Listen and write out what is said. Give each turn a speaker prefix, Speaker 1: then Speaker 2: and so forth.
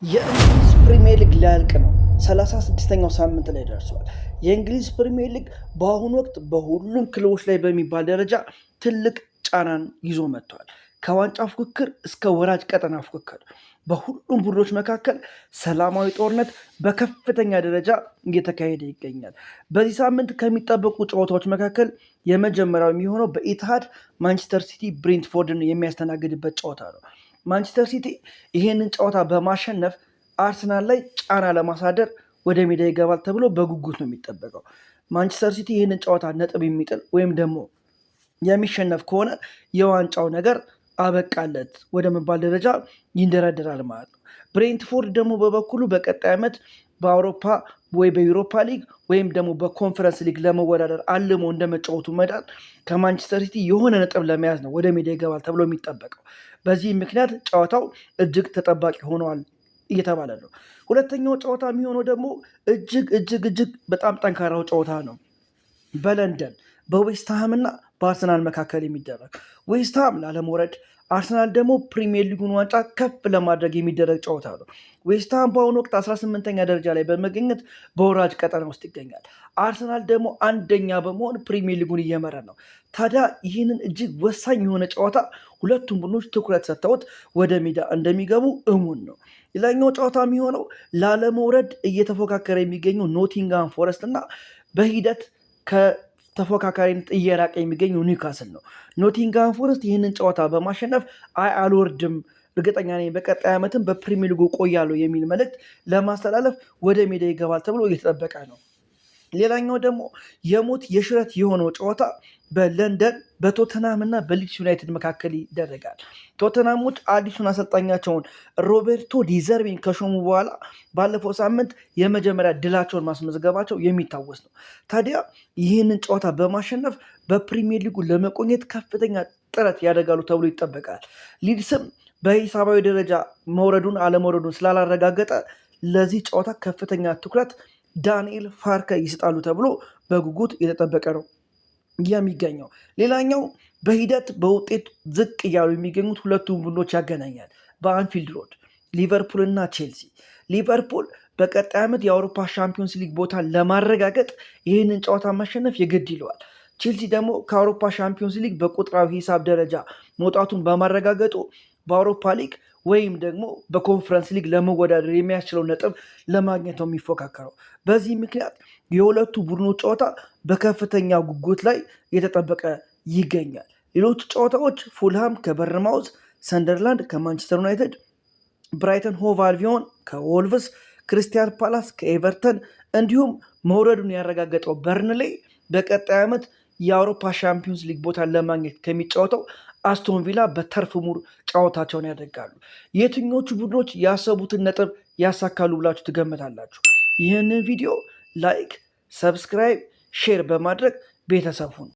Speaker 1: የእንግሊዝ ፕሪሚየር ሊግ ሊያልቅ ነው። 36ኛው ሳምንት ላይ ደርሷል። የእንግሊዝ ፕሪሚየር ሊግ በአሁኑ ወቅት በሁሉም ክለቦች ላይ በሚባል ደረጃ ትልቅ ጫናን ይዞ መጥቷል። ከዋንጫ ፉክክር እስከ ወራጅ ቀጠና ፉክክር በሁሉም ቡድኖች መካከል ሰላማዊ ጦርነት በከፍተኛ ደረጃ እየተካሄደ ይገኛል። በዚህ ሳምንት ከሚጠበቁ ጨዋታዎች መካከል የመጀመሪያው የሚሆነው በኢትሃድ ማንቸስተር ሲቲ ብሬንትፎርድን የሚያስተናግድበት ጨዋታ ነው። ማንቸስተር ሲቲ ይሄንን ጨዋታ በማሸነፍ አርሰናል ላይ ጫና ለማሳደር ወደ ሜዳ ይገባል ተብሎ በጉጉት ነው የሚጠበቀው። ማንቸስተር ሲቲ ይህንን ጨዋታ ነጥብ የሚጥል ወይም ደግሞ የሚሸነፍ ከሆነ የዋንጫው ነገር አበቃለት ወደ መባል ደረጃ ይንደረደራል ማለት ነው። ብሬንትፎርድ ደግሞ በበኩሉ በቀጣይ ዓመት በአውሮፓ ወይ በዩሮፓ ሊግ ወይም ደግሞ በኮንፈረንስ ሊግ ለመወዳደር አልሞ እንደመጫወቱ መጠን ከማንቸስተር ሲቲ የሆነ ነጥብ ለመያዝ ነው ወደ ሜዳ ይገባል ተብሎ የሚጠበቀው። በዚህ ምክንያት ጨዋታው እጅግ ተጠባቂ ሆኗል እየተባለ ነው። ሁለተኛው ጨዋታ የሚሆነው ደግሞ እጅግ እጅግ እጅግ በጣም ጠንካራው ጨዋታ ነው። በለንደን በዌስትሃም እና በአርሰናል መካከል የሚደረግ፣ ዌስትሃም ላለመውረድ፣ አርሰናል ደግሞ ፕሪሚየር ሊጉን ዋንጫ ከፍ ለማድረግ የሚደረግ ጨዋታ ነው። ዌስትሃም በአሁኑ ወቅት 18ኛ ደረጃ ላይ በመገኘት በወራጅ ቀጠና ውስጥ ይገኛል። አርሰናል ደግሞ አንደኛ በመሆን ፕሪሚየር ሊጉን እየመራ ነው። ታዲያ ይህንን እጅግ ወሳኝ የሆነ ጨዋታ ሁለቱም ቡድኖች ትኩረት ሰጥተውት ወደ ሜዳ እንደሚገቡ እሙን ነው። ሌላኛው ጨዋታ የሚሆነው ላለመውረድ እየተፎካከረ የሚገኘው ኖቲንግሃም ፎረስት እና በሂደት ከተፎካካሪነት እየራቀ የሚገኘው ኒውካስል ነው። ኖቲንግሃም ፎረስት ይህንን ጨዋታ በማሸነፍ አይ አልወርድም፣ እርግጠኛ ነኝ በቀጣይ ዓመትም በፕሪሚየር ሊጉ ቆያለሁ የሚል መልእክት ለማስተላለፍ ወደ ሜዳ ይገባል ተብሎ እየተጠበቀ ነው። ሌላኛው ደግሞ የሞት የሽረት የሆነው ጨዋታ በለንደን በቶተናም እና በሊድስ ዩናይትድ መካከል ይደረጋል። ቶተናሞች አዲሱን አሰልጣኛቸውን ሮቤርቶ ዲዘርቢን ከሾሙ በኋላ ባለፈው ሳምንት የመጀመሪያ ድላቸውን ማስመዝገባቸው የሚታወስ ነው። ታዲያ ይህንን ጨዋታ በማሸነፍ በፕሪሚየር ሊጉ ለመቆየት ከፍተኛ ጥረት ያደርጋሉ ተብሎ ይጠበቃል። ሊድስም በሂሳባዊ ደረጃ መውረዱን አለመውረዱን ስላላረጋገጠ ለዚህ ጨዋታ ከፍተኛ ትኩረት ዳንኤል ፋርከ ይሰጣሉ ተብሎ በጉጉት እየተጠበቀ ነው የሚገኘው። ሌላኛው በሂደት በውጤት ዝቅ እያሉ የሚገኙት ሁለቱም ቡድኖች ያገናኛል። በአንፊልድ ሮድ ሊቨርፑል እና ቼልሲ። ሊቨርፑል በቀጣይ ዓመት የአውሮፓ ሻምፒዮንስ ሊግ ቦታ ለማረጋገጥ ይህንን ጨዋታ ማሸነፍ የግድ ይለዋል። ቼልሲ ደግሞ ከአውሮፓ ሻምፒዮንስ ሊግ በቁጥራዊ ሂሳብ ደረጃ መውጣቱን በማረጋገጡ በአውሮፓ ሊግ ወይም ደግሞ በኮንፈረንስ ሊግ ለመወዳደር የሚያስችለው ነጥብ ለማግኘት ነው የሚፎካከረው። በዚህ ምክንያት የሁለቱ ቡድኖች ጨዋታ በከፍተኛ ጉጉት ላይ እየተጠበቀ ይገኛል። ሌሎች ጨዋታዎች ፉልሃም ከበርንማውዝ፣ ሰንደርላንድ ከማንቸስተር ዩናይትድ፣ ብራይተን ሆቭ አልቢዮን ከወልቭስ፣ ክሪስታል ፓላስ ከኤቨርተን እንዲሁም መውረዱን ያረጋገጠው በርንሌይ በቀጣይ ዓመት የአውሮፓ ሻምፒዮንስ ሊግ ቦታን ለማግኘት ከሚጫወተው አስቶን ቪላ በተርፍ ሙር ጨዋታቸውን ያደርጋሉ። የትኞቹ ቡድኖች ያሰቡትን ነጥብ ያሳካሉ ብላችሁ ትገምታላችሁ? ይህንን ቪዲዮ like፣ subscribe፣ share በማድረግ ቤተሰብ ሁኑ።